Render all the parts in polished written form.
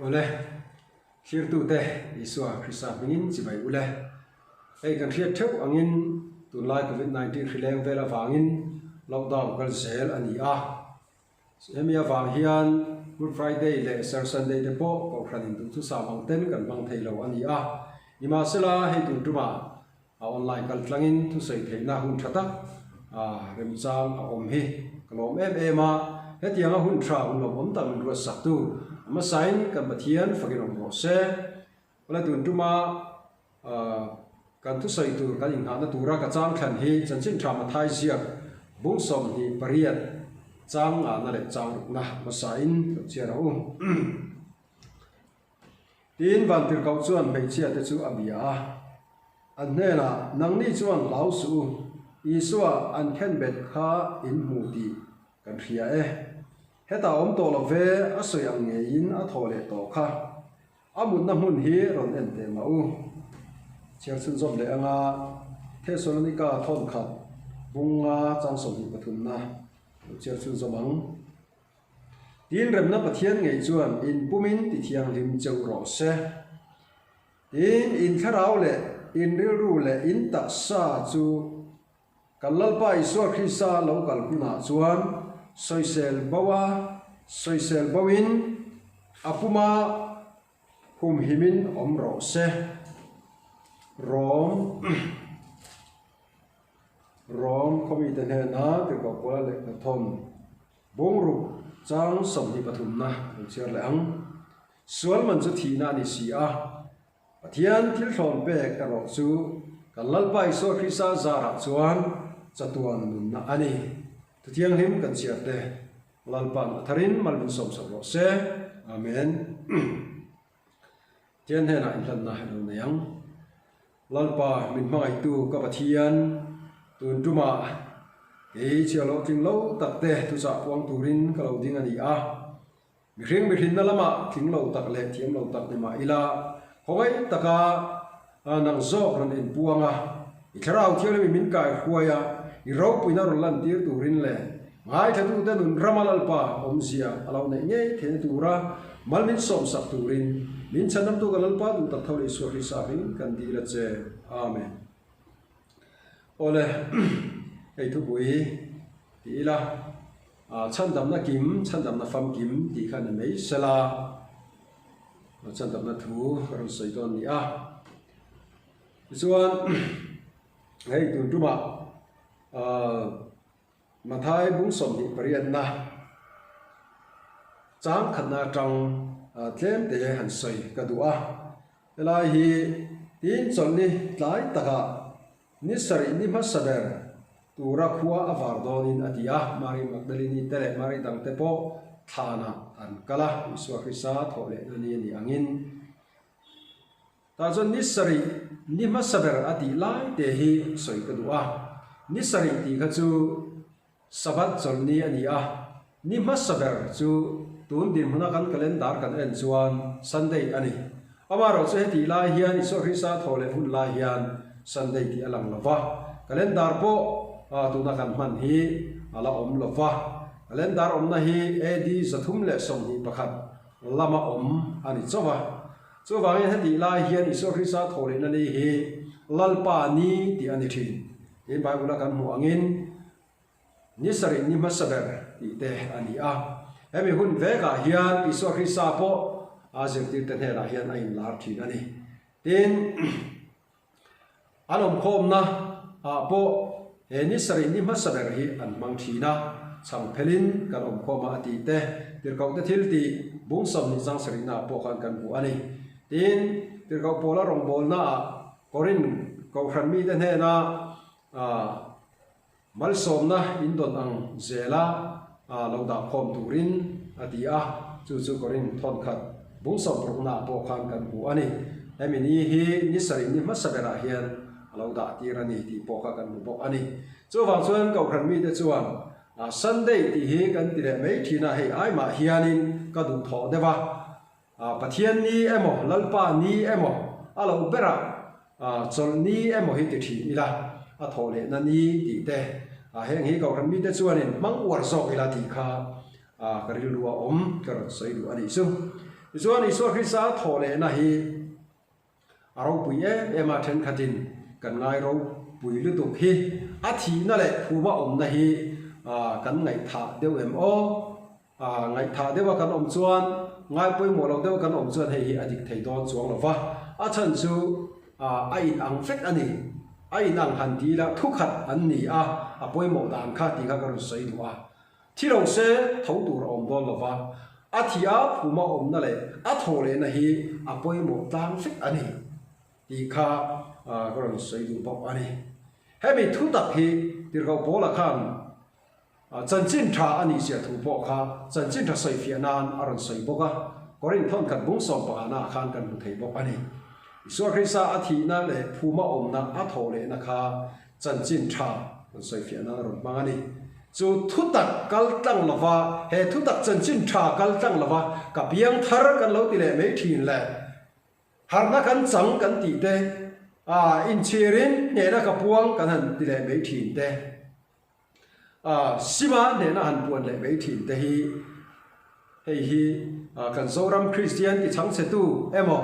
Awle, thlirtute Isua Krista hmingin chibai ule. Hei kan hriat theuh angin tunlai Covid 19 hri leng vel avangin lockdown kal zel a ni a. Hemi avang hian Good Friday leh Easter Sunday te pawh Kohhran in duhthusam ang ten kan hmang thei lo a ni a. Nimahsela hei tun tumah a online kal tlangin thusawi theihna hun tha tak remchang a awm hi ka lawm em em a. Hetianga hun tha hun lawmawm tak min ruatsaktu a hmasain kan Pathian fakin awm rawh se. Awle tun tuma kan thusawi tur kan inghahna tura ka chang thlan hi chanchin tha Mathai ziak bung 28 chang ngahna leh chang rukna hmasain lo chhiar ang u. Tiin Vantirhkoh chuan hmeichhia te chu a bia a, an hnenah, Nangni chuan hlau suh u, Isua an khenbet kha in hmu tih kan hria e. Hetah awm tawh lo ve, a sawi ang ngeiin a thaw leh tawh kha. A mutna hmun hi rawn en teh mah u. Chhiar chhunzawm leh anga Thesalonika thawnkhat bunga chang 23na lo chhiar chhunzawm ang. Tin remna Pathian ngei chuan in pumin ti thianghlim cheu rawh se. Tin in thlarau leh in rilru leh in taksa chu Kan Lalpa Isua Krista lo kal hunah chuan sawisel bo a, sawisel bo in a puma humhim in awm rawh se. Rom Rom khawmite hnena tirhkoh Paula lehkhathawn bungruk chang 23 na lo chhiar leh ang. Sual man chu thihna a ni si a. Pathian thil thlawn pek erawh chu kan Lalpa Isua Krista zarah chuan chatuan nunna a ni. Thuthianghlim kan chhiar te Lalpa'n a tharin mal min sawmsak rawh se. Amen. Pathian hnenah inhlanna i lo nei ang. Lalpa min hmangaihtu ka Pathian, tun tumah kei chhiahhlawh tling lo tak te thuchah puang turin ka lo ding a ni a. Mihring mihrinna lamah tling lo tak leh thiam lo tak ni mah ila, khawngaih taka nang zawk rawn inpuang a, i thlarau thianghlim in min kai hruai a, i ropuina rawn lantir turin leh ngaithlatute nun rama Lalpa awmzia a lo neih ngei theihna tura mal min sawmsak turin min chhanamtu ka Lalpa duh tak tho leh Isua Krista hming kan dil a che. Amen. Awle, hei thupui ti ila. Chhandamna kim, chhandamna famkim tih kha ni mai sela, chhandamna thu ka rawn sawi dawn ni a. Tichuan, hei tun tumah Mathai bung 28na chang khatna atang tlem te han sawi ka duh a. Helai hi tin chawlhni tlai takah Ni sarih ni hmasa ber tura khua a var dawnin a ti a, Mary Magdalene te leh Mary dangte pawh thlanah an kal a, Isua Krista thawh lehna ni a nih angin. Tah chuan ni sarih ni hmasa ber a tih lai te hi sawi ka duh a, ni sarih tih kha chu Sabbath chawlhni a ni a, ni hmasa ber chu tun dinhmuna kan calendar kan en chuan Sunday a ni. Amaherawh chu hetih lai hian Isua Krista thaw leh hun lai hian Sunday tih a lang lo va, calendar pawh tuna kan hman hi a la awm lo va. Calendar awmna hi AD 321 lama awm a ni chauh a. Chuvangin hetih lai hian Isua Krista thaw lehna ni hi Lalpa ni tih a ni thin. Tin Bible-a kan hmuh angin Ni sarih ni hmasa ber tih te a ni a. Hemi hun vekah hian Isua Krista pawh a zirtirte hnenah hian a inlar thin a ni. Tin, an awmkhawmna ah pawh he ni sarih ni hmasa ber hi an hmang thin a, chhang phelin kan awmkhawm a a tih te, tirhkohte thil tih bung 20 chang sarihna ah pawh khan kan hmu a ni. Tin, tirhkoh Paula rawngbawlna ah Korinth kohhran mite hnena Malsawmna in dawn ang zela lo dah khawm turin a ti a, chu chu Korinth thawnkhat bung 60 ah pawh khan kan hmu a ni. Hemi ni hi ni sarih ni hmasa berah hian a lo dah tir a ni tih pawh kha kan hmu bawk a ni. Chuvang chuan Kohhran mite chuan Sunday tih hi kan ti leh mai thin a, hei ai mah hianin ka duhthawh deuh a, Pathian ni emaw, Lalpa ni emaw, a lo berah chawlh ni emaw hi ti thin ila, a thawh lehna ni tih te, heng hi Kohhran mite chuanin hmang uar zawk ila tih kha ka rilru a awm ka rawn sawi duh a nih chu. Tichuan Isua Krista thawhlehna hi a ropui em em a, thenkhatin kan ngai ropui lutuk hi a thihna leh phuma awmna hi kan ngaihthah deuh em aw? Ngaihthah deuha kan awm chuan, ngai pawimawh lo deuha kan awm chuan hei hi a dik thei dawn chuang lo va, a chhan chu a inang vek a ni. A inang han ti ila thukhat an ni a, a pawimawh dan kha tih kha ka rawn sawi duh a. Thi lo se tho tur a awm dawn lo va, a thi a phuma awmna leh a thaw lehna hi a pawimawh tlang vek a ni tih kha ka rawn sawi duh bawk a ni. Hemi thutak hi Tirhkoh Paula khan Chanchin tha a nih zia thu pawh kha chanchin tha sawifiah nan a rawn sawi bawk a, Korinth thawnkhat bung sawmpangana ah khan kan hmu thei bawk a ni. Isua Krista a thihna leh phuma awmna a thawh lehna kha chanchin tha rawn sawifiah nan a rawn hmang a ni. Chu thutak kal tlang lova, he thutak chanchin tha kal tlang lova ka piang thar kan lo ti leh mai thin le. Harhna kan chang kan tih te, inchhirin hnehna ka puang kan han ti leh mai thin te. Sima hnehna han puan leh mai thin te hi hei hi kan Zoram Kristian ti chhangchhetu emaw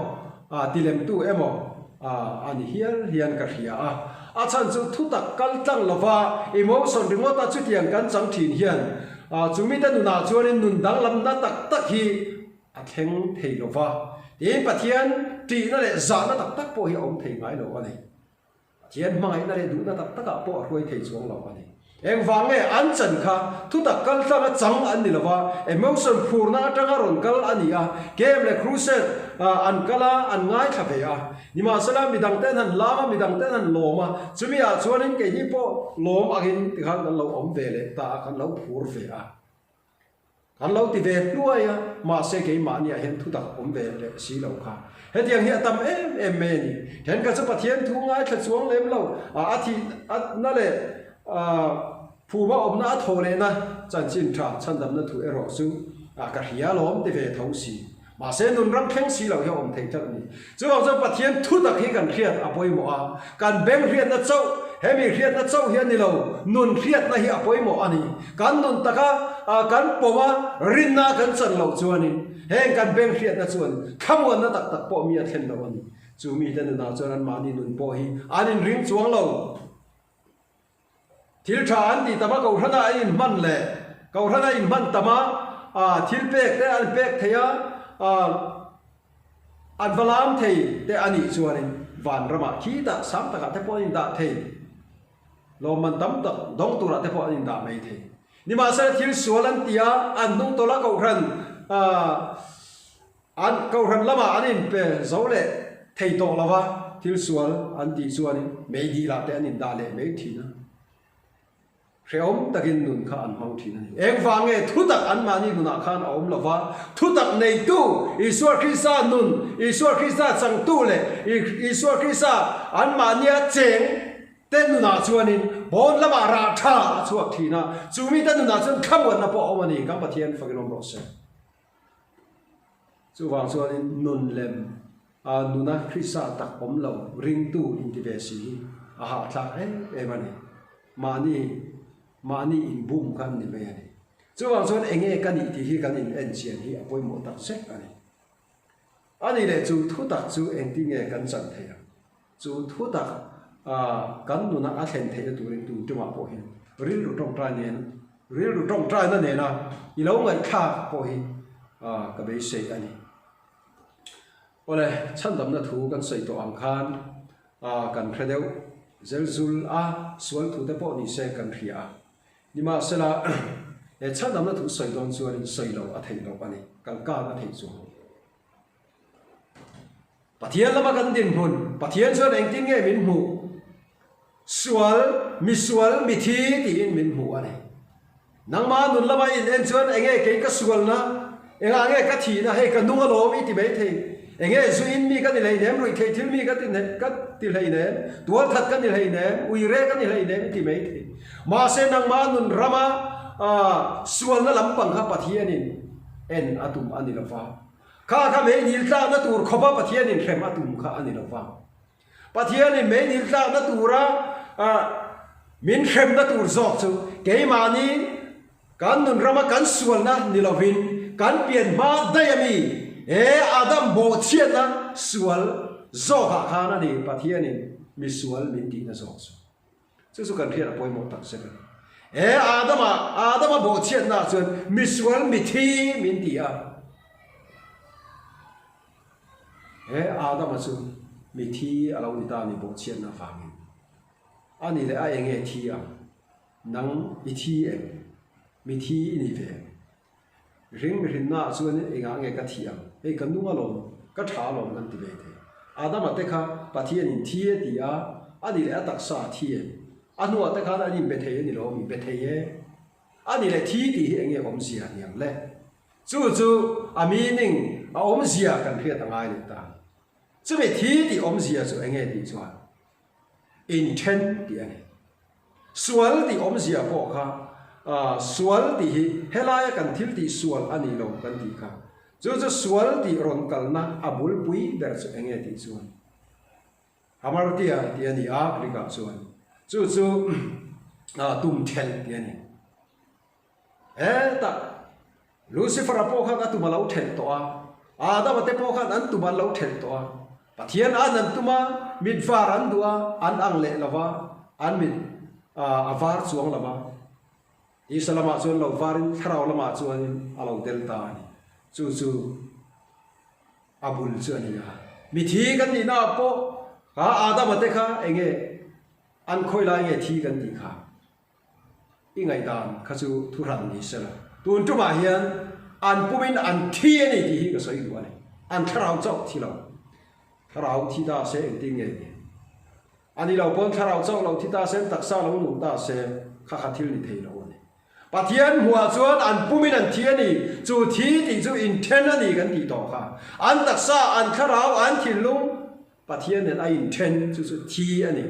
tilemtu emaw a ni hial hian ka hria a. A chhan chu thutak kal tlang lova emotion ringawta chutiang kan chang thin hian chumite nunah chuanin nun danglamna tak tak hi a thleng thei lova, tiin Pathian tihna leh zahna tak tak pawh hi a awm thei ngai lo a ni. Pathian hmangaihna leh duhna tak takah pawh a hruai thei chuang lo a ni. Engvang nge an chan kha thutak kal tlanga chang an ni lova, emotion phurna atanga rawn kal a ni a, game leh crusade an kal a, an ngaithla ve a. Nimahsela midang te an han lam a, midang te an han lawm a, chumi ah chuanin keini pawh lawm angin tikhan kan lo awm ve leh ta a, kan lo phur ve a. Kan lo ti ve hluai a, mahse keimahniah hian thutak awm ve leh si lo kha. Hetiang hi a tam em em mai a ni. Thenkhat chu Pathian thu ngaithla chuang lem lo, a thihna leh phuma awmna a thawh lehna chanchin tha chhandamna thu erawh chu ka hria alawm ti ve tho si. Mahse nun ram thleng si lo hi a awm thei tlat a ni. Chuvang chuan Pathian thutak hi kan hriat a pawimawh a, kan beng hriatna chauh, hemi hriatna chauh hi a ni lo, nun hriatna hi a pawimawh a ni. Kan nun taka kan pawm a, rinna kan chan loh chuanin heng kan beng hriatna chuan thlamuanna tak tak pawh mi a thlen lo a ni. Chu mite nunah chuan anmahni nun pawh hi an inring chuang lo. Thil tha an tih tam a, Kohhrana an inhman leh Kohhrana inhman tam a, thil pek te an pek thei a, an va lam thei te a nih chuanin vanramah khitah sang takah te pawh an indah thei, lawmman tam tak dawng turah te pawh an indah mai thei. Nimahsela thil sual an ti a, an hnungtawlh a Kohhran An kohhran lamah an inpe zo leh thei tawh lo va, thil sual an tih chuanin meidilah te an indah leh mai thin a, hrehawm takin nun kha an hmang thin a ni. Engvang nge thutak anmahni nunah khan a awm lo va, thutak neitu Isua Krista nun, Isua Krista changtu leh Isua Krista anmahnia cheng te nunah chuanin pawn lamah rah tha a chhuak thin a, chu mite nunah chuan thlamuanna pawh a awm a ni, kan Pathian fakin awm rawh se. Chuvang chuanin nun lem a nuna Krista tak awm lo ringtu inti ve si hi a hahthlak em em a ni. Mahni mahni inbum kha an ni mai a ni. Chuvang chuan enge ka nih tih hi kan in enchian hi a pawimawh tak zet a ni. A nih leh chu thutak chu engtin nge kan chan theih ang? Chu thutak kan nuna a thlen theihna turin tun tumah pawh hian rilru tawngtai nen, rilru tawngtaina nena i lo ngaihthlak pawh hi ka beisei a ni. Awle, chhandamna thu kan sawi tawh ang khan kan hre deuh zel zul a, sual thu te pawh ni se kan hria a. Nimahsela, he chhandamna thu sawi dawn chuanin sawi loh a theih loh a ni, kalkan a theih chuang. Pathian lama kan dinhmun, Pathian chuan engtin nge min hmuh? Sual, misual, mithi tiin min hmuh a ni. Nangmah nun lama in en chuan enge kei ka sualna, engah nge ka thihna, hei ka nung alawm i ti mai thei. Enge zu in mi ka ni hleinem, ruihtheih thil mi ka ti ka ti hleinem, tualthat ka ni hleinem, uire ka ni hleinem i ti mai thei. Mahse nangmah nun rama sualna lampang kha Pathianin en a tum a ni lova. Kha kha mei dil tlakna tur khawpa Pathianin hrem a tum kha a ni lo va. Pathianin mei dil tlakna tura min hremna tur zawk chu keimahni kan nun rama kan sualna ni lovin kan pian hma daih a mi. He Adam bawhchhiatna sual zawkah khan a ni Pathianin misual min tihna zawk chu. Chu chu kan hriat a pawimawh tak zet a ni. He Adama, Adama bawhchhiatnaah chuan misual mithi min ti a. He Adama chu mithi a lo ni ta a ni bawhchhiatna avangin. A ni leh a enge thi ang? Nang i thi em? Mithi i ni ve em? Mihring mihrinnaah chuan engah nge ka thih ang? Hei ka nung alawm, ka tha alawm kan ti ve thei. Adama te kha Pathianin thi a ti a, a ni leh a taksa a thi em? A hnuah te khan an inbe thei a ni lo mi? Be thei e. A ni leh thi tih hi enge awmzia ni ang le? Chu chu a meaning, a awmzia kan hriat a ngai leh ta. Chumi thi tih awmzia chu enge tih chuan inthen tih a ni. Sual tih awmzia pawh kha sual tih hi helaia kan thil tih sual a ni lo kan tih kha. Chu chu sual tih rawn kalna a bulpui ber chu enge tih chuan Hamartia tih a ni a Greek ah chuan. Chu chu tum thelh tih a ni. Hetah Lucifer-a pawh khan a tum a lo thelh tawh a, Adama te pawh khan an tum an lo thelh tawh a. Pathian an an tum a, mit var an duh a, an ang leh lo va, an mit a var chuang lo va. Tisa lamah chuan lo varin thlarau lamah chuanin a lo del ta a ni. Chu chu a bul chu a ni a. Mithi kan nihnaah pawh kha Adama te kha eng nge an khawi lai nge thi kan tih kha? I ngaihdan kha chu thuhran ni se la, tun tumah hian an pumin an thi a ni tih hi ka sawi duh a ni. An thlarau chauh thi lo. Thlarau thi ta se engtin nge ni? A ni lo pawn thlarau chauh lo thi ta se, an taksa lo nung ta se, kha kha thil ni thei lo a ni. Pathian hmuah chuan an pumin an thi a ni, chu thi tih chu inthen a ni kan tih tawh kha. An taksa, an thlarau, an thinlung Pathian nen a inthen chu chu thi a ni.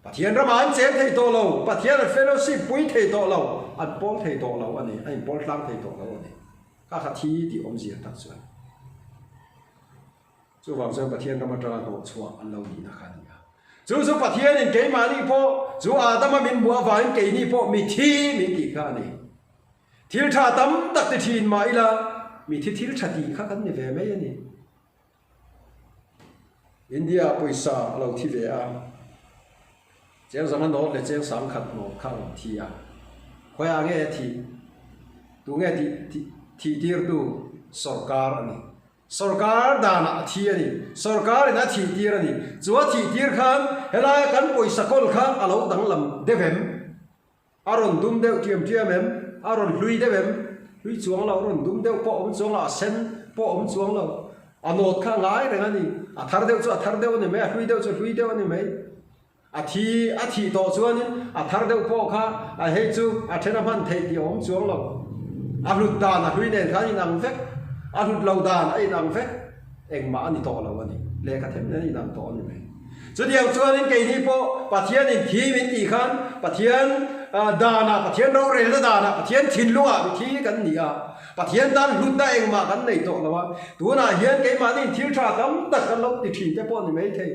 Pathian ramah an cheng thei tawh lo, Pathian an fellowship pui thei tawh lo, an pawl thei tawh lo a ni, an inpawl tlang thei tawh lo a ni. Kha kha thi tih awmzia tak chuan chuvang chuan Pathian ram atanga hnawh chhuah an lo nihna kha a ni a. Chu chu Pathianin keimahni pawh chu Adama min hmuh avangin keini pawh mithi min tih kha a ni. Thil tha tam tak ti thin mah ila mithi thil tha tih kha kan ni ve mai a ni. India pawisa a lo thi ve a, cheng zanga nawt leh cheng sang khat nawt kha a rawn thi a. Khawiah nge a thih? Tu nge tih thih tirtu? Sorkar a ni. Sorkar danah a thi a ni. Sorkarin a thih tir a ni. Chu a thih tir khan helaia kan pawisa kawl kha a lo danglam deuh em? A rawn dum deuh tiam tiam em? A rawn hlui deuh em? Hlui chuang lo, a rawn dum deuh pawh a awm chuang lo, a sen pawh a awm chuang lo. A nawt kha a ngai reng a ni. A thar deuh chu a thar deuh a ni mai, a hlui deuh chu a hlui deuh a ni mai. A thi, a thih tawh chuanin a thar deuh pawh kha a hei chu a then a hman theih tih a awm chuang lo. A hlut dan a hlui nen khan a inang vek, a hlut lo dan a inang vek. Engmah a ni tawh lo a ni. Lehkha them nen a inang tawh a ni mai. Chutiang chuanin keini pawh Pathianin thi min tih khan Pathian danah, Pathian rorelna danah, Pathian thinlungah mi thi kan ni a. Pathian tan hlutna engmah kan nei tawh lo a. Tunah hian keimahniin thil tha tam tak kan lo ti thin te pawh ni maithei.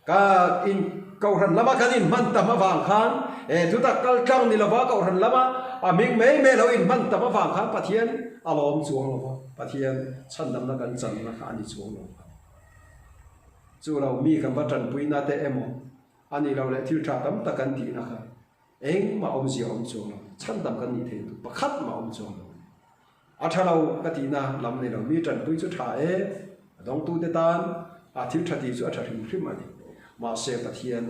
Ka in Kohhran lama kan inhman tam avang khan he thutak kal tlang ni lova Kohhran lama a hming mai mai lo inhman tam avang khan Pathian a lawm chuang lo va, Pathian chhandamna kan channa kha a ni chuang lo a ni. Chu lo mi kan va tanpuina te emaw a nih loh leh thil tha tam tak kan tihna kha engmah awmzia awm chuang lo, chhandam kan nih theih tur pakhat mah awm chuang lo a ni. A tha lo ka tihna lam ni lo, mi tanpui chu tha e, a dawngtute tan a thil tha tih chu a tha hrim hrim a ni. Mahse Pathian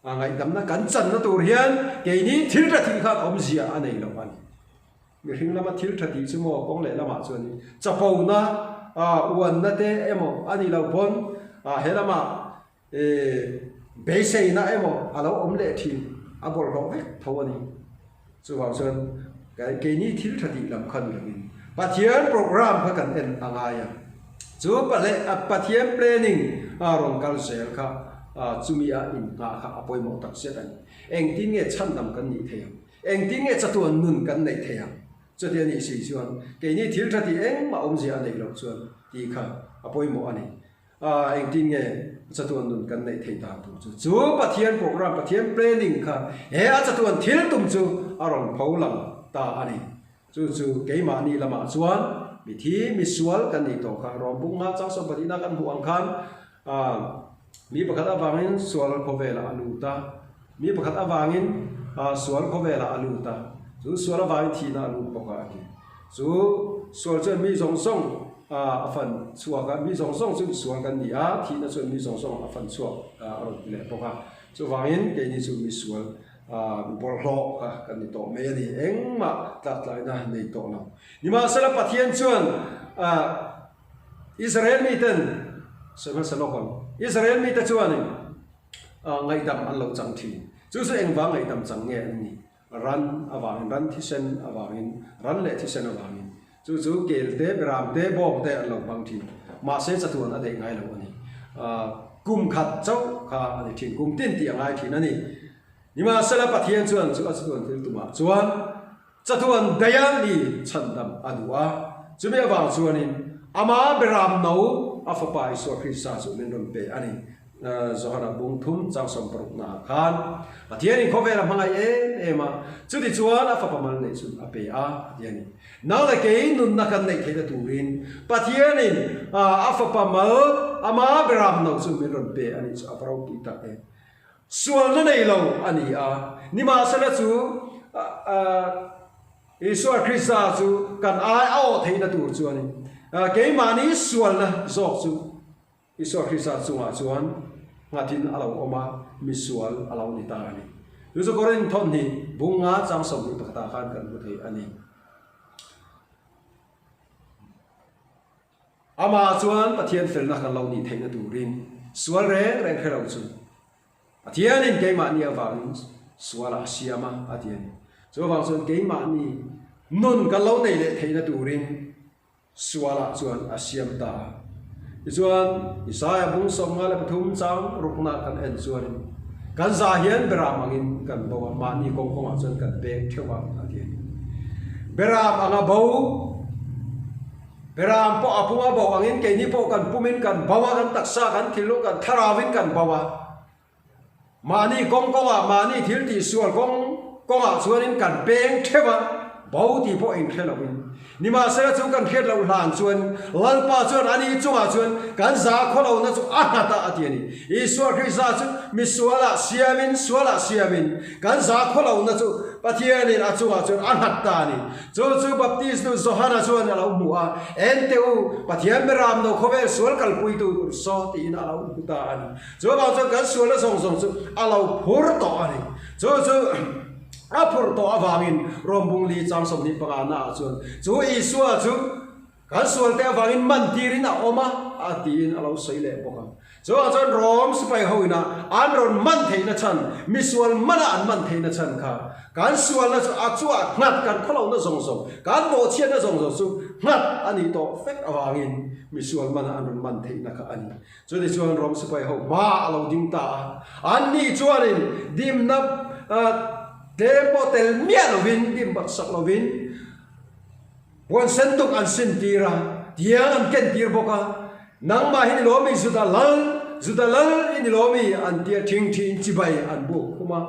a ngaihdamna kan channa tur hian keini thil tha tih khan awmzia a nei lo a ni. Mihring lama thil tha tih chu maw kawng leh lamah chuan chapona uanna te emaw a nih loh pawn he lamah beiseina emaw a lo awm leh thin a bawlhhlawh vek tho a ni. Chuvang chuan keini thil tha tih lam kha ni lovin Pathian program kha kan en a ngai a. Chu Pathian planning a rawn kal zel kha chumi a inngah kha a pawimawh tak zet a ni. Engtin nge chhandam kan nih theih ang? Engtin nge chatuan nun kan neih theih ang? Chuti a nih si chuan keini thil tha tih engmah awmzia a neih loh chuan tih kha a pawimawh a ni. Aaa engtin nge chatuan nun kan neih theih dan tur chu? Chu Pathian program, Pathian planning kha he a chatuan thil tum chu a rawn pho lang ta a ni. Chu chu keimahni lamah chuan mithi, misual kan nih tawh kha Rom buk hma chang sawmpahnihna kan hmuh ang khan mi pakhat avangin sual khawvelah a lut a, mi pakhat avangin sual khawvelah a lut a, chu sual avangin thihna a lut bawk a a ti. Chu sual chuan mi zawng zawng a fan chhuak a, mi zawng zawng chu misual kan ni a, thihna chuan mi zawng zawng a fan chhuak a rawn ti leh bawk a. Chuvangin keini chu misual bawlhhlawh kha kan ni tawh mai a ni, engmah tlaktlaina nei tawh lo. Nimahsela Pathian chuan Israel miten, sawi hmasa lawk ang, Israel mite chuanin ngaihdam an lo chang thin. Chu chu engvang ngaihdam chang nge an nih? Ran avangin, ran thisen avangin, ran leh thisen avangin. Chu chu kel te, beram te, bawng te an lo hmang thin. Mahse chatuan a daih ngai lo a ni. Kum khat chauh kha a ni thin, kum tin tih a ngai thin a ni. Nimahsela Pathian chuan chu a chatuan thil tumah chuan chatuan daiha mi chhandam a duh a. Chumi avang chuanin ama beram no a Fapa Isua Krista chu min rawn pe a ni. Johana bung thum chang sawmparukna ah khan Pathianin khawvel a hmangaih em em a, chuti chuan a fapa mal neih chun a pe a, a ti a ni. Nang leh kei nunna kan neih theihna turin Pathianin a fapa mal ama beram no chu min rawn pe a nih chu a va ropui tak em. Sualna nei lo a ni a, nimahsela chu Isua Krista chu kan ai a awh theihna tur chuanin keimahni sualna zawk chu Isua Krista chungah chuan nghatin a lo awm a, misual a lo ni ta a ni. Chu chu Korinth thawhhnih bung nga chang 21 ah khan kan hmu thei a ni. Amah chuan Pathian felna kan lo nih theihna turin sual reng reng hre lo chu Pathianin keimahni avangin sualah a siam a, a ti a ni. Chuvang chuan keimahni nun kan lo neih leh theihna turin Sualah chuan a siam ta a. Tichuan, Isaia bung 53 chang rukna kan en chuanin, Kan za hian beram angin kan bo a, mahni kawng kawngah chuan kan peng theuh a, a ti a ni. Beram anga bo, beram pawh a puma bo angin keini pawh kan pumin kan bo a, kan taksa, kan thinlung, kan thlarauin kan bo a. Mahni kawng kawngah, mahni thil tih sual kawng kawngah chuanin kan peng theuh a, bo tih pawh inhre loin. Nimahsela chu kan hriat loh hlan chuan Lalpa chuan ani chungah chuan kan za khaw lohna chu a nghat a, a ti a ni. Isua Krista chu mi sualah siamin, sualah siamin kan za khaw lohna chu Pathianin a chungah chuan a nghat ta a ni. Chu chu Baptistu Johana chuan a lo hmu a, En teh u, Pathian beram no khawvel sual kalpuitu tur saw tiin a lo hmu ta a ni. Chuvang chuan kan sualna zawng zawng chu a lo phur tawh a ni. Chu chu a phur tawh avangin Rom bung li chang 25 naah chuan chu Isua chu kan sualte avangin man tirin a awm a, a tiin a lo sawi leh bawk a. Chuvang chuan Rom sipai ho ina an rawn man theihna chhan, misual mana an man theihna chhan kha kan sualna chu a chua nghat, kan khawlohna zawng zawng, kan bawhchhiatna zawng zawng chu nghat a nih tawh vek avangin misual mana an rawn man theihna kha a ni. Chutih chuan Rom sipai ho hma a lo ding ta a, anni chuanin dimna tlem pawh tel miah lovin, dim baksak lovin puan sen tuk an sin tir a, tiang an ken tir bawk a, Nangmah hi ni lawm i Juda lal, Juda lal i ni lawm i an tia thingthiin chibai an buk khum a.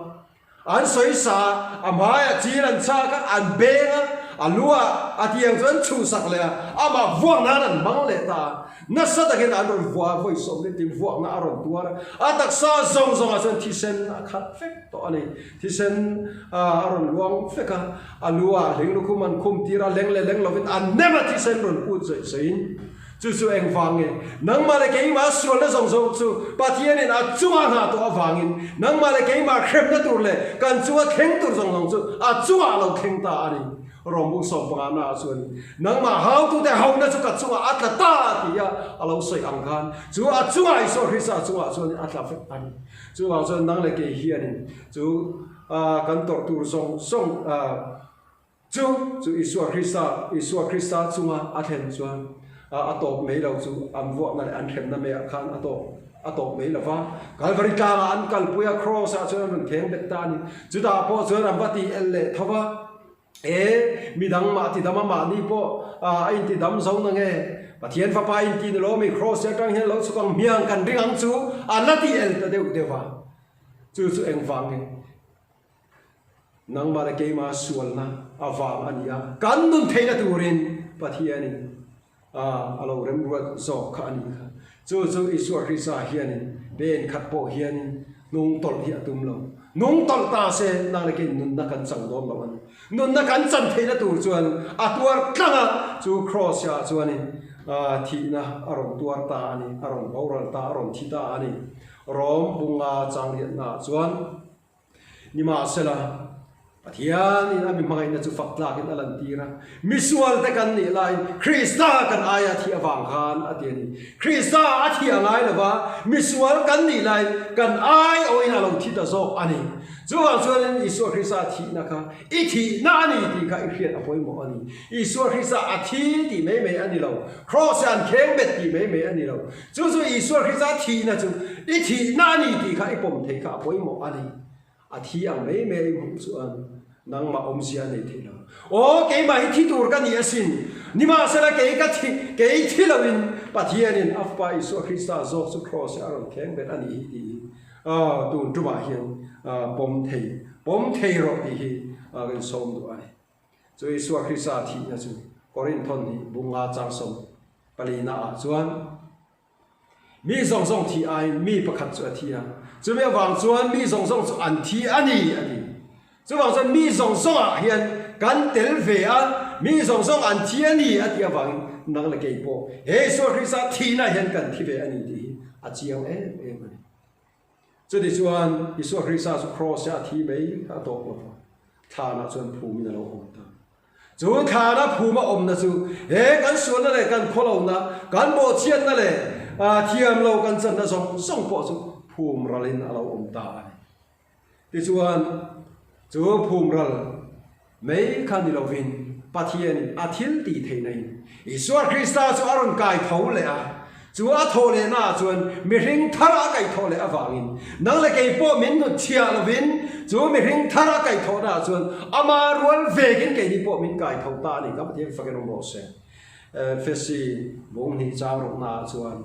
An sawisa a, a hmaiah chil an chhak a, an beng a, a lu ah a tiang chu an chhuhsak leh a, amah vuak nan an hmang leh ta a. Nasa takin an rawn vua a, vawi sawm tin vuakna a rawn tuar a, a taksa zawng zawngah chuan thisen a khat vek tawh a ni. Thisen a rawn luang vek a, a lu ah hling lukhum an khum tir a, leng leh leng lovin a nem a thisen rawn put zawih zawih in. Chu chu engvang nge? Nangmah leh keimah sualna zawng zawng chu Pathianin a chunga hna tawh avangin nangmah leh keimah hremna tur leh kan chunga thleng tur zawng zawng chu a chungah a lo thleng ta a ni. Rawngbu 15 naah chuan nangmah hautute hona chu ka chungah a tla ta ti a a lo sawi ang khan chu a chungah Isua Krista chungah chuan a tla vek a ni. Chuvang chuan nang leh kei hianin chu kan tawrh tur zawng zawng Chu chu Isua Krista, Isua Krista chunga a thlen chuan a tawp mai lo chu an vuahna leh an hremna maiah khan a tawp a tawp mai lo va. Kalvari tlangah an kalpui a, Kraws ah chuan an rawn kheng bet ta a ni. Chutah pawh chuan an va ti el leh tho va, E, midang mah ti dam a mahni pawh a inti dam zo na nge? Pathian Fapa inti ni lawmi Kraws atang hian lo chhuk ang hmiang kan ring ang chu an la ti el ta deuh deuh va. Chu chu engvang nge? Nangmah leh keimah sualna avang a ni a, kan nun theihna turin Pathianin a lo remruat zawk kha a nih kha. Chu chu Isua Krista hianin pen khat pawh hianin hnung tawlh hi a tum lo. Hnung tawlh ta se nang leh keiin nunna kan chang dawn lo a ni. Nunna kan chan theihna tur chuan a tuar tlang a, chu Kraws ah chuanin thihna a rawn tuar ta a ni, a rawn boral ta, a rawn thi ta a ni. Rom bunga changriatna ah chuan Nimahsela, Pathianin a mi hmangaihna chu fak tlakin a lantir a, misualte kan nih laiin Krista kan aia thih avang khan a ti a ni. Krista a thih a ngai lova, misual kan nih laiin kan aiawhin a lo thi ta zawk a ni. Chuvang chuanin Isua Krista thihna kha i thihna a ni tih kha i hriat a pawimawh a ni. Isua Krista a thi tih mai mai a ni lo, Kraws-ah an kheng bet tih mai mai a ni lo. Chu chu Isua Krista thihna chu i thihna a ni tih kha i pawm theih kha a pawimawh a ni. A thi ang mai mai a i hmuh chuan nangmah awmzia a nei theih lo. Aw, keimah hi thi tur ka ni asin. Nimahsela kei ka thi, kei thi loin Pathianin a Fapa Isua Krista zawk chu Kraws-ah a rawn kheng bet a nih hi tih hi tun tumah hian pawm thei, pawm thei rawh tih hi ka insawm duh a ni. Chu Isua Krista thihna chu Korinthon hi bunga changsawm palina ah chuan mi zawng zawng thih aiin mi pakhat chu a thi a, chumi avang chuan mi zawng zawng chu an thi a ni a ti. Chuvang chuan mi zawng zawng ah hian kan tel ve a, mi zawng zawng an thi a ni a tih avangin nang leh kei pawh he Isua Krista thihna hian kan thi ve a ni tih hi a chiang em em a ni. Chutichuan, Isua Krista chu Kraws-ah a thi mai kha a tawk lo va, thlanah chuan phumin a lo awm ta. Chu thlana phum a awmna chu he kan sualna leh kan khawlohna, kan bawhchhiatna leh thiam lo kan channa zawng zawng pawh chu phum ralin a lo awm ta a ni. Tichuan, chu phum ral Mei kha ni lovin Pathianin a thil tih theihnain Isua Krista chu a rawn kai tho leh a, chu a thawh lehnaah chuan mihring thar a kaih thawh leh avangin nang leh kei pawh min hnut chhiah lovin chu mihring thar a kaih thawhnaah chuan ama rual vekin keini pawh min kai tho ta a ni. Ka Pathian fakin awm rawh se. Efesi bung hnih chang rawhnaah chuan.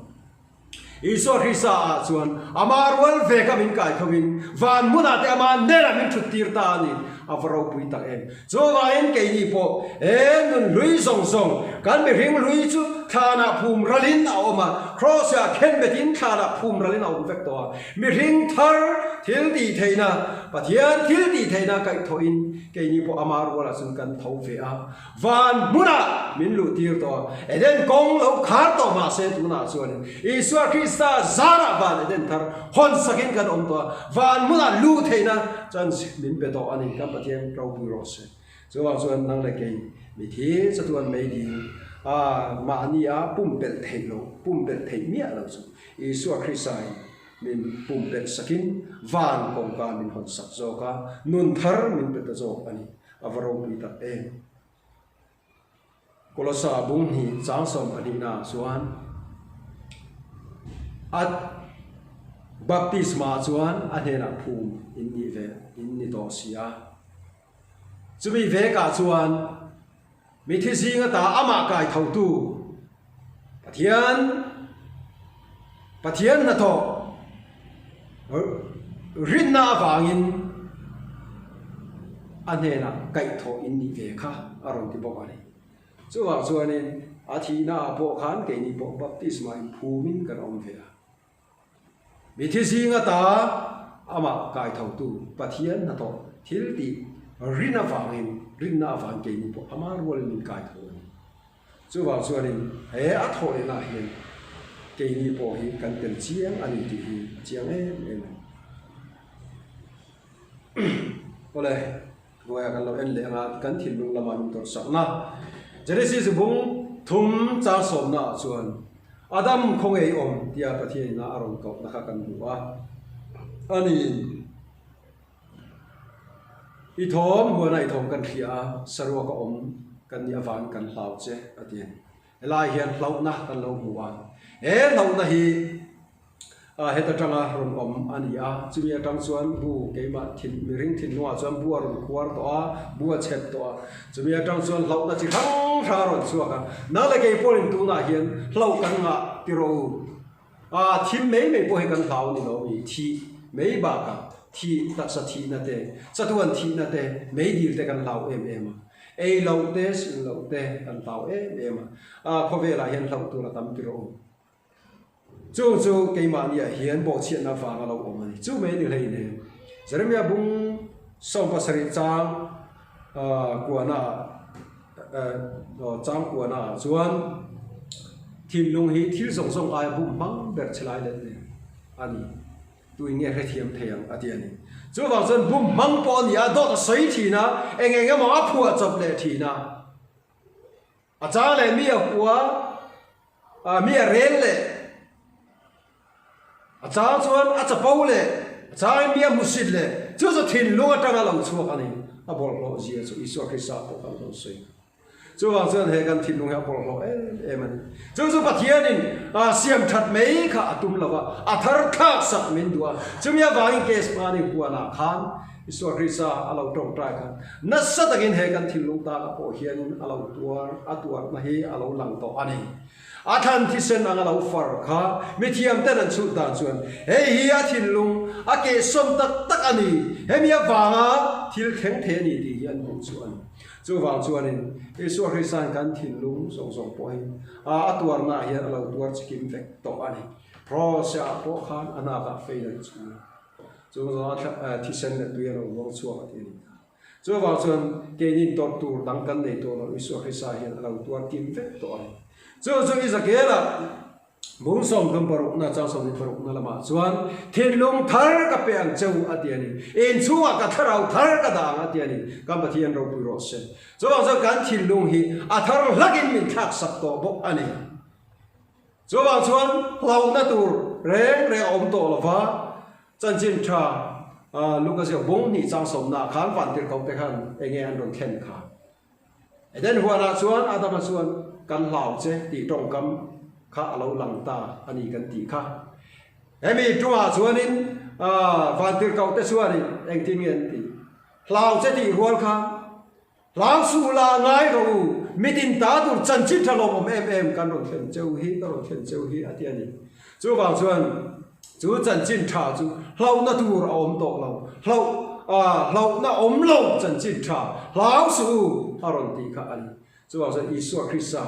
Isua Krista ah chuan ama rual veka min kai thovin van hmunah te ama hnenah min thut tir ta a ni. A va ropui tak em! Chuvangin keini pawh he nun hlui zawng zawng, kan mihring hlui chu thlanah phum ralin a awm a, Kraws-ah khenbetin thlanah phum ralin a awm vek tawh a. Mihring thar thil tih theihna, Pathian thil tih theihna kaihthawhin keini pawh ama rualah chuan kan tho ve a. Van hmunah min luh tir tawh a, Eden kawng lo khar tawh mah se tunah chuan Isua Krista zarah van Eden thar hawn sakin kan awm tawh a, van hmunah luh theihna chance min pe tawh a ni, kan Pathian ropui rawh se. Chuvang chuan nang leh kei mithi chatuan mei ding a mahni a pumpelh theih loh, pumpelh theih miah loh chu Isua Krista in min pumpelh sakin van kawngka min hawn sak zawk a, nun thar min pe ta zawk a ni. A va ropui tak em! Kolosa bung hnih chang sawmpahnihnaah chuan a baptisma chuan a hnenah phum in nih ve in ni tawh si a. Chumi vekah chuan mithi zing ata amah kai thotu Pathian Pathian hnathawh rinna avangin a hnenah kaihthawh in nih ve kha a rawn ti bawk a ni. Chuvang chuanin a thihnaah pawh khan keini pawh baptisma inphumin kan awm ve a. Mithi zing ata amah kaithotu Pathian hnathawh thil tih rin avangin rinna avangin keini pawh ama rualin min kaitho a ni. Chuvang chuanin he a thawh lehnaah hian keini pawh hi kan tel chiang a ni tih hi a chiang em em a ni. Awle, hnuaiah kan lo en leh anga kan thinlung lama min tawrhsakna Genesis bung thum chang sawmnaah chuan Adam khaw ngei awm tia Pathianina a rawn kohna kha kan hmu a, ani. I thawm huana i thawm kan hria a, saruak a awm kan nih avangin kan hlau che a ti. Helai hian hlauhna kan lo hmu a, he hlauhna hi heta tanga rawn awm a ni a, chumi atang chuan bu keimah thin mihring thinlungah chuan bu a rawn khuar tawh a, bu a chep tawh a, chumi atang chuan hlauhna chi hrang hrang a rawn chhuak a, nang leh kei pawhin tunah hian hlauh kan ngah ti rawh u. A thim mai mai pawh hi kan hlau ni lo mi, thih mai bakah thih taksa thihna te, chatuan thihna te, meidil te kan hlau em em a. Ei loh te, sin loh te kan hlau em em a, a khawvelah hian hlauh tur a tam tir a awm. Chung chu keimahniah hian bawhchhiatna vang a lo awm a ni. Chu mai a ni hleinem. Jeremia bung 70 chang kuahna ah chang kuahna ah chuan thinlung hi thil zawng zawng aia bum hmang ber che lai let nen a ni. Tuin nge hrethiam thei ang a ti a ni. Chuvang chuan bum hmang pawh a ni a, dawt a sawi thin a, eng eng emaw a phuah chawp leh thin a. A chang leh mi a hua a, mi a rel leh, a chang chuan a chapo leh, a changin mi a hmusit leh, chu chu thinlung atanga lo chhuak a ni. A bawlhhlawh zia chu Isua Krista pawh kan lo sawi. Chuvang chuan he kan thinlung hi a bawlhhlawh em em a ni. Chu chu Pathianin siam that mai kha a tum lo va, a thar thlak sak min duh a. Chumi avangin Kesmani huanah khan Isua Krista a lo tawngtai khan nasa takin he kan thinlung tana pawh hianin a lo tuar, a tuarna hi a lo lang tawh a ni. A thlan thisen ang a lo far kha mithiam ten an chhut dan chuan hei hi a thinlung a kehsawm tak tak a ni, hemi avanga thil thleng thei a ni tih hi an hmuh chu a ni. Chuvang chuanin Isua Krista'n kan thinlung zawng zawng pawh hi a tuarnaah hian a lo tuar chikim vek tawh a ni. Kraws-ah pawh khan a nakah fein an chhung a. Chung zawng a thisen leh tui a lo luang chhuak a ti a ni kha. Chuvang chuan keini tawrh tur dang kan nei tawh lo, Isua Krista hian a lo tuar kim vek tawh a ni. Chu chu Ezekiel-a bung 36 chang 26 lamah chuan thinlung thar ka pe ang cheu a ti a ni. Inchhungah ka thlarau thar ka dah ang a ti a ni. Kan Pathian ropui rawh se. Chuvang chuan kan thinlung hi a thar hlakin min thlaksak tawh bawk a ni. Chuvang chuan hlauhna tur reng reng a awm tawh lo va, chanchin tha Luka ziak bung hnih chang sawmnaah khan vantirhkohte khan eng nge an rawn thlen kha? Eden huanah chuan Adama chuan kan hlau che tih tawngkam kha a lo lang ta a ni kan tih kha. Hemi tungah chuanin vantirhkohte chuanin engtin nge an tih? Hlau che tih rual kha Hlau suh la ngai rawh u, mitin ta tur chanchin tha lawmawm em em kan rawn thlen cheu hi, ka rawn thlen cheu hi a ti a ni. Chuvang chuan chu chanchin tha chu hlauhna tur a awm tawh lo, hlauh hlauhna awm lo chanchin tha hlau suh u a rawn tih kha a ni. Chuvang chuan Isua Krista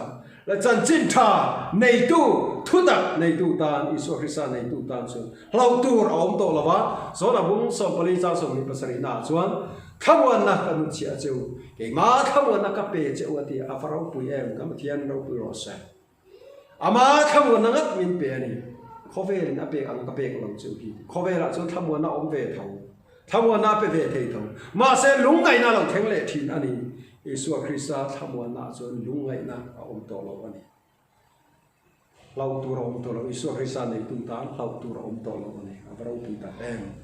leh chanchin tha neitu, thutak neitu tan, Isua Krista neitu tan chuan hlauh tur a awm tawh lo va, Zona bung 14 chang 27 naah chuan, Thlamuanna ka nu chhiah che u, keimah thlamuanna ka pe che u a ti a, va ropui em, ka Pathian ropui rawh se. Ama thlamuanna ngat min pe a ni, khawvelin a pek ang ka pek lo che u hi ti. Khawvelah chuan thlamuanna a awm ve tho, thlamuanna a pe ve thei tho, mahse lungngaihna a lo thleng leh thin a ni. Isua Krista thlamuannaah chuan lungngaihna a awm tawh lo a ni. Hlauh tur a awm tawh lo, Isua Krista neitu tan hlauh tur a awm tawh lo a ni, a va ropui tak em.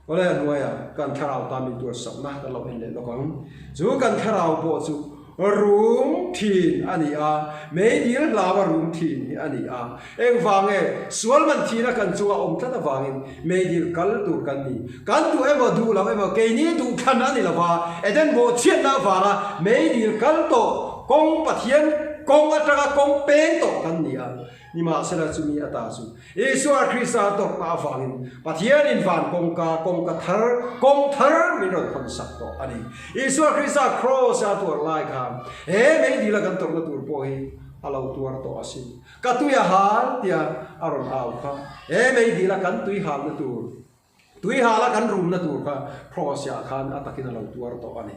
Awle a hnuaiah kan thlarau tan min tuarsakna kan lo en leh lawk ang. Chu kan thlarau pawh chu rum thin a ni a, meidil hlau a rum thin hi a ni a. Engvang nge sual man thihna kan chunga awm tlat avangin meidil kal tur kan ni. Kan duh emaw duh lo emaw keini duhthlan a ni lo va, Eden bawhchhiatna avanga meidil kal tawh kawng Pathian kawng atanga kawng peng tawh kan ni a. Nimahsela chumi ata chu Isua Krista tawrhna avangin Pathianin van kawngka, kawngka thar, kawng thar min rawn hawnsak tawh a ni. Isua Krista Kraws-a tuar lai khan he meidila kan tawrhna tur pawh hi a lo tuar tawh asin. Ka tui a hal tia a rawn au kha he meidila kan tui halna tur, tui hala kan rumna tur kha Kraws-ah khan a takin a lo tuar tawh a ni.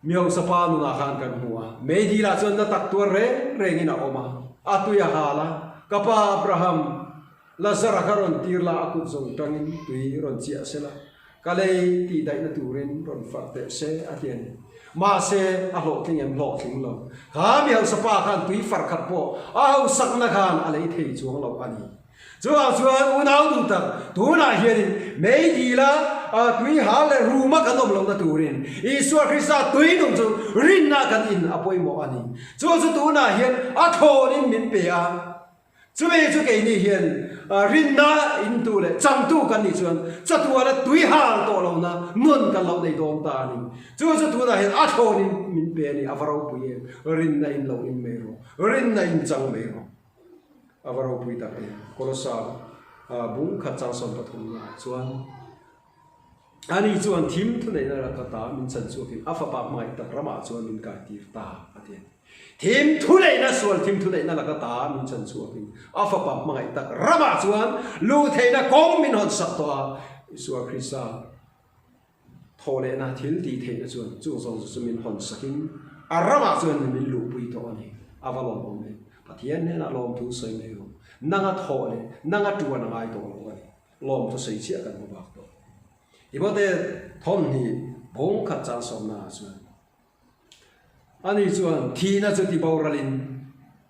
Mi hausa pa nunah khan kan hmu a, meidilah chuan na tak tuar reng rengin a awm a, a tui a hal a, Ka pa Abraham, Lazara kha rawn tir la, a kut zawng tangin tui rawn chiah se la, ka lei tih daihna turin rawn farh teh se, a ti a ni. Mahse, a hlawhtling em hlawhtling lo. Kha mi hausa pa khan tui farh khat pawh a hausakna khan a lei thei chuang lo a ni. Chuvang chuan unau duh tak, tunah hianin meidila tui hal leh ruma kan awm lohna turin Isua Krista tui nung chu rinna kan in a pawimawh a ni. Chu chu tunah hian a thlawnin min pe a, chumi chu keini hian rinna intu leh changtu kan nih chuan chatuana tui hal tawh lohna nun kan lo nei dawn ta a ni. Chu chu tunah hian a thlawnin min pe a ni, a va ropui em, rinna in lo in mai rawh, rinna in chang mai rawh. A va ropui tak em! Kolosa bung khat chang 33 naah chuan. Ani chuan thim thuneihna laka ta min chan chhuakin a fapa hmangaih tak ramah chuan min kaitir ta a ti a ni. Thim thuneihna sual thim thuneihna laka ta min chan chhuakin a fapa hmangaih tak ramah chuan luh theihna kawng min hawn sak tawh a, Isua Krista thaw lehna thil tih theihna chuan chung zawng chu min hawn sakin a ramah chuan min luhpui tawh a ni. A va lawmawm em! Pathian hnenah lawmthu sawi mai rawh. Nanga thawh leh nanga tuan a ngai tawh lo a ni. Lawm chu sawi chiah kan hmu bak tawh. Timote thawmhnih bawng khat chang sawmna ah chuan ani chuan thihna chu ti boralin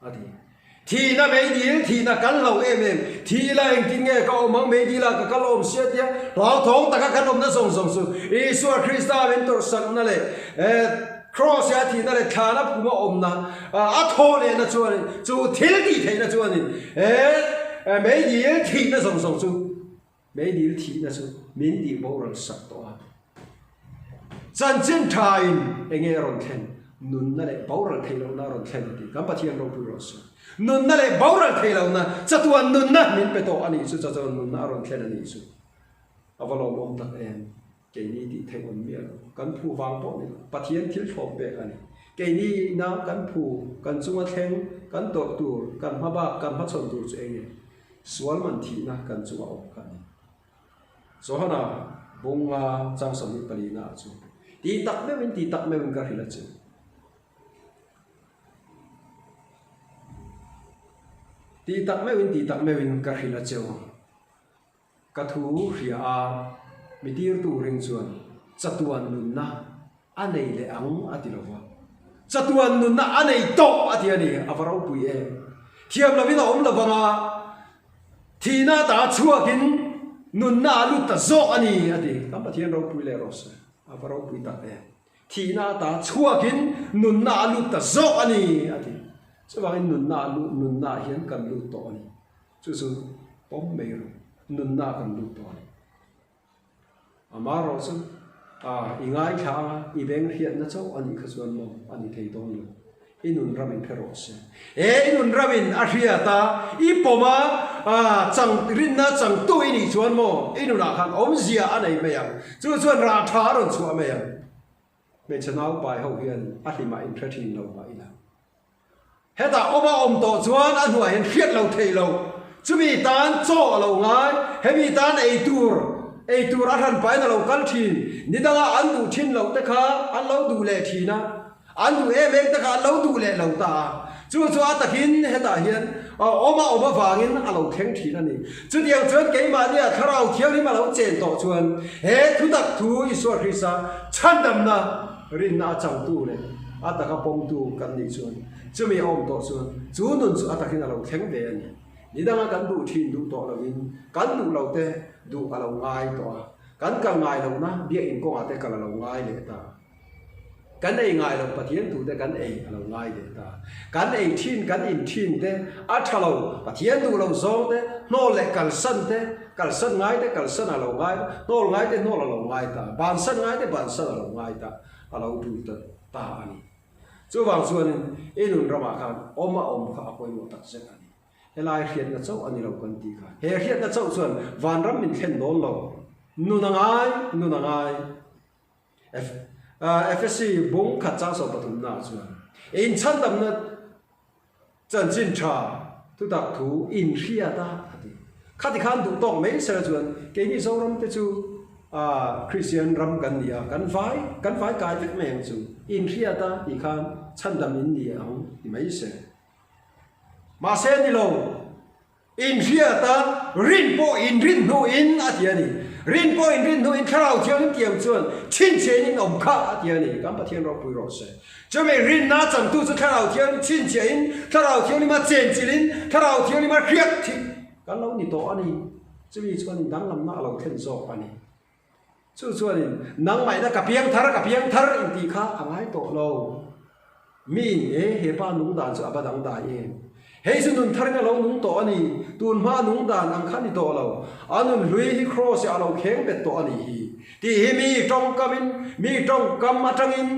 a ti. Thihna meidil, thihna kal lo em em, thih ila engtin nge ka awm ang, meidil ah ka kal awm sia tia hlauthawng taka kan awmna zawng zawng chu Isua Krista min tawrhsakna leh Kraws a thihna leh thlana phuma awmna a thawh lehna chuanin chu thil tih theihna chuanin he meidil thihna zawng zawng chu meidil thihna chu min tih boral sak tawh a. Chanchin thain eng nge a rawn thlen? Nunna leh boral theih lohna a rawn thlen a ti. Kan Pathian ropui rawh se. Nunna leh boral theih lohna, chatuan nunna min pe tawh a nih chu, chatuan nunna a rawn thlen a nih chu. A va lawmawm tak em? Keini tih theih awm miah lo. Kan phu vang pawh ni lo. Pathian thil thlawp pek a ni. Keini ina kan phu, kan chunga thleng, kan tawrh tur, kan hma bak, kan hmachhawn tur chu eng nge? Sual man thihna kan chunga awm kha a ni. Johana bunga chang 24 na ah chu tih tak meuhin tih tak meuhin ka hrilh a che. Tih tak meuhin tih tak meuhin ka hrilh a cheu. Ka thu hria a, mi tirtu ring chuan chatuan nunna a nei leh ang a ti lo va. Chatuan nunna a nei tawh a ti a ni, a va ropui em. Thiam lovin a awm lo vang a, thihna ta chhuakin nunna a lut ta zawk a ni a ti. Kan Pathian ropui leh rawh se, a va ropui tak em. Thihna ta chhuakin nunna a lut ta zawk a ni a ti. Chuvangin nunna a lut, nunna ah hian kan lut tawh a ni. Chu chu pawm mai rawh, nunna kan lut tawh a ni. Amaherawh chu a i ngaithla a, i beng hriatna chauh a nih kha chuan maw a ni thei dawn lo. I nun ramin hre rawh se. He i nun ramin a hriat a, i pawm a, chang rinna changtu i nih chuan maw i nunah khan awmzia a nei mai ang. Chu chuan rah tha a rawn chhuah mai ang. Hmeichhe naupai ho hian a hlimah in hre thin lo mah ila. Hetah awm a awm tawh chuan a hnuah hian hriat lo theih lo. Chumi tan chaw a lo ngai, hemi tan ei tur, ei tur a hran pahin a lo kal thin. Ni danga an duh thin loh te kha an lo duh leh thin a, an duh em em te kha an lo duh leh lo ta a. Chu chu a takin hetah hian awm a awm avangin a lo thleng thin a ni. Chutiang chuan keimahnia Thlarau Thianghlim a lo chen tawh chuan he thutak thu Isua Krista chhandamna, Rinna a changtu leh a taka pawmtu kan nih chuan chumi a awm tawh chuan chu nun chu a takin a lo thleng ve a ni. Ni danga kan duh thin duh tawh lovin kan duh lo te duh a lo ngai tawh a, kan kal ngai lohna biakinn kawngah te kal a lo ngai leh ta. Kan ei ngai loh Pathian thu te kan ei a lo ngai leh ta. Kan ei thin kan in thin te a tha lo, Pathian duh lo zawng te hnawl leh kalsan te, kalsan ngai te kalsan a lo ngai, hnawl ngai te hnawl a lo ngai ta, bansan ngai te bansan a lo ngai ta, a lo tul ta ta a ni. Chuvang chuanin i nun ramah khan awm a awm kha a pawimawh tak zet a ni. Helai hriatna chauh a ni lo kan tih kha. He hriatna chauh chuan vanram min thlen dawn lo. Nun a ngai, nun a ngai. Efesi bung khat chang 13 naah chuan inchhandamna Chanchin tha thutak thu inhriat a a ti. Khati khan duh tawk mai sela chuan keini Zoram te chu Kristian ram kan ni a, kan vai kan vai kai vek mai ang chu. Inhriat a tih khan chhandam in ni ang ti mai se. Mahse ni lo. Inhriat a, rin pawh inrin hnuin a ti a ni. Rin pawh inrin hnuin Thlarau Thianghlim tiang chuan chhinchhiahin in awm kha a ti a ni. Kan Pathian ropui rawh se. Chumi rinna changtu chu Thlarau Thianghlim chhinchhiahin, Thlarau Thianghlima chenchilhin, Thlarau Thianghlima hriat thih kan lo ni tawh a ni. Chumi chuanin danglamna a lo thlen zawk a ni. Chu chuanin, Nangmahina ka piang thar, ka piang thar intih kha a ngai tawh lo. Miin, E, he pa nung dan chu a va dang dai em? Hei chu nun tharin a lo nung tawh a ni, tun hma nung dan ang kha ni tawh lo. A nun hlui hi Kraws-ah a lo kheng bet tawh a nih hi. Tih hi mi tawngkamin, mi tawngkam atangin,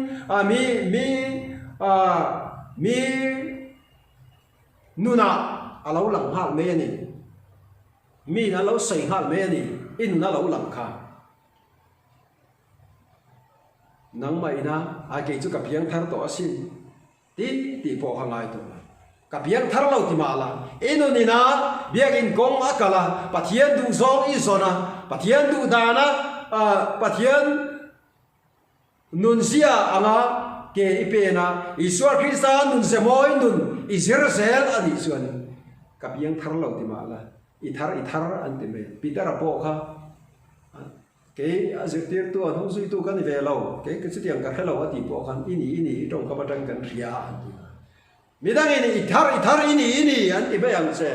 mi, mi, mi nunah a lo lang nghal mai a ni. Miin a lo sawi nghal mai a ni, i nun a lo lang kha. Nangmah ina a kei chu ka piang thar tawh asin ti tih pawh kha ngai tawh lo. Ka piang thar lo ti mah la, i nun ina biakinn kawng a kal a, Pathian duhzawng i zawn a, Pathian duh dan a, Pathian nunzia anga ke i pen a, Isua Krista nunze mawi nun i zir zel a nih chuan ka piang thar lo ti mah la, i thar i thar an ti mai. Peter-a pawh kha Kei a zirtirtu a hnungzuitu ka ni ve lo, kei ka chutiang ka hre lo a tih pawh khan i ni i ni i tawngkam atangin kan hria an ti a. Midangin i thar i thar i ni i ni an ti mai ang che.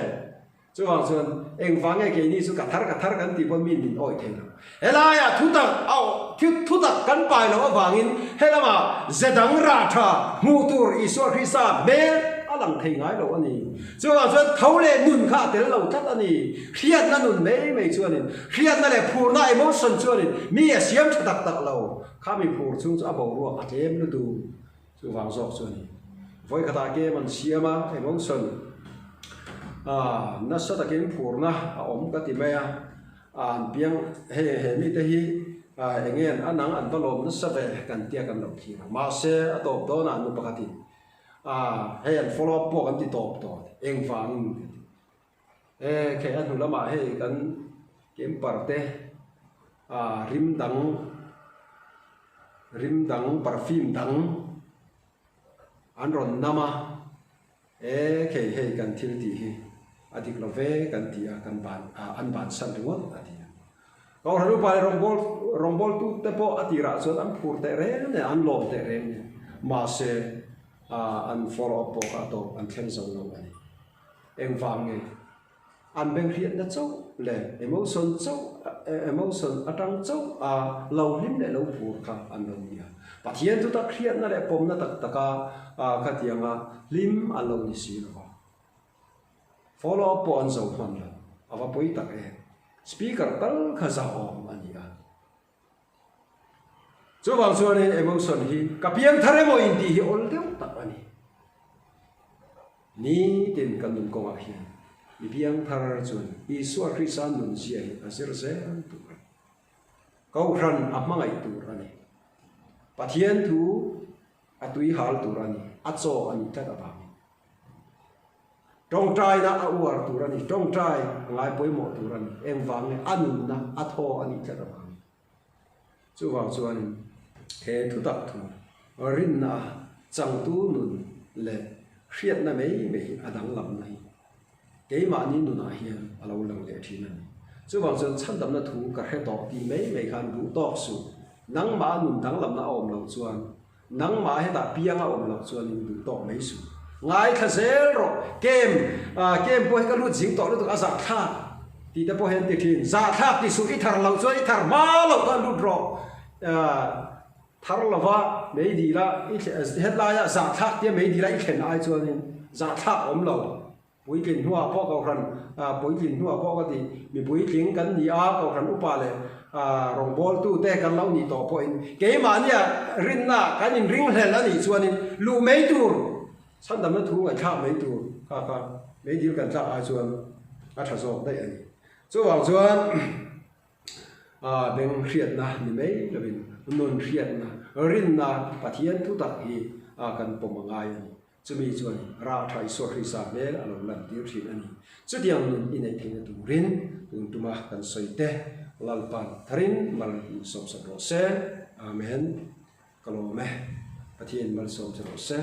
Chuvang chuan engvang nge keini chu ka thar ka thar kan tih pawn mi min awih thei lo. Helaiah thutak a thutak kan pai loh avangin helamah ze dang rah tha hmuh tur Isua Krista hmel a lang thei ngai lo a ni. Chuvang chuan tho leh nun kha a tel lo tlat a ni. Hriatna nun mai mai chuanin, hriatna leh phurna, emotion, chuanin mi a siam tha tak tak lo. Kha mi phur chhung chu a boruak a tlem lutuk. Chuvang zawk chu a ni. Vawikhatah game an siam a, emotion nasa takin phurna a awm ka ti mai a. An piang hei he mite hi eng nge an ang an va lawm nasa ve kan tia kan lo thlir a. Mahse a tawp dawnah nu pakhatin hei an follow up pawh kan ti tawp tawh engvangin ka ti. E khei a hnu lamah hei kan camper te ah rim dang rim dang perfume dang an rawn nam a e khei hei kan thil tih hi a dik lo ve kan ti a kan ban ah an bansan ringawt a ti a. Kohhran upa leh rawngbâwl rawngbâwltute pawh a tirah chuan an phur teh reng nen, an lawm teh reng nen, mahse an follow up pawh kha a tawp an thleng zo lo a ni. Engvang nge? An beng hriatna chauh leh emotion chauh emotion atang chauh a lo hlim leh lo phur kha an lo ni a. Pathian chu tak hriatna leh pawmna tak taka khatianga hlim an lo ni si lo va. Follow up pawh an zo hman lo, a va pawi tak em. Speaker tal kha zahawm a ni a. Chuvang chuanin emotion hi ka piang thar emaw intih hi awl deuh tak a ni. Nitin kan nun kawngah hian mi piang thar chuan Isua Krista nunzia hi a zir zel tur a ni. Kohhran a hmangaih tur a ni. Pathian thu a tui hal tur a ni, a chaw a nih tlat avangin. Tawngtaina a uar tur a ni, tawngtai a ngai pawimawh tur a ni, engvang nge a nunna a thaw a nih tlat avangin. Chuvang chuanin he thutak thu rinna a changtu nun leh hriatna mai mai hi a danglamna hi keimahni nunah hian a lo lang leh thin a ni. Chuvang chuan chhandamna thu ka hre tawh tih mai mai khan duh tawk suh, nangmah a nun danglamna a awm loh chuan Nangmah hetah piang a awm loh chuanin duh tawk mai suh. Ngaithla zel rawh. Kem, kem pawh hi ka lut zing tawh lutuk a zahthlak tih te pawh hi an ti thin. Zahthlak ti suh, i thar loh chuan i thar hma loh khan lut rawh. Thar lova mei dila i hetlaia zahthlak tia mei dila i thlen ai chuanin zahthlak awm lo. Puitlin hnuah pawh Kohhran, puitlin hnuah pawh ka ti, mi puitling kan ni a, Kohhran upa leh rawngbawltute kan lo nih tawh pawhin keimahnia rinna kan inringhlel a nih chuanin luh mai tur, chhandamna thu ngaihthlak mai tur kha kha meidil kan tlak ai chuan a tha zawk daih a ni. Chuvang chuan beng hriatna ni mai lovin nun hriatna, rinna Pathian thutak hi kan pawm a ngai a ni. Chumi chuan rah tha Isua Krista hmel a lo lantir thin a ni. Chutiang nun i neih theihna turin tun tuma kan sawi te Lalpan tharin mal min sawmsak rawh se. Amen. Ka lawm e. Pathian malsawm che rawh se.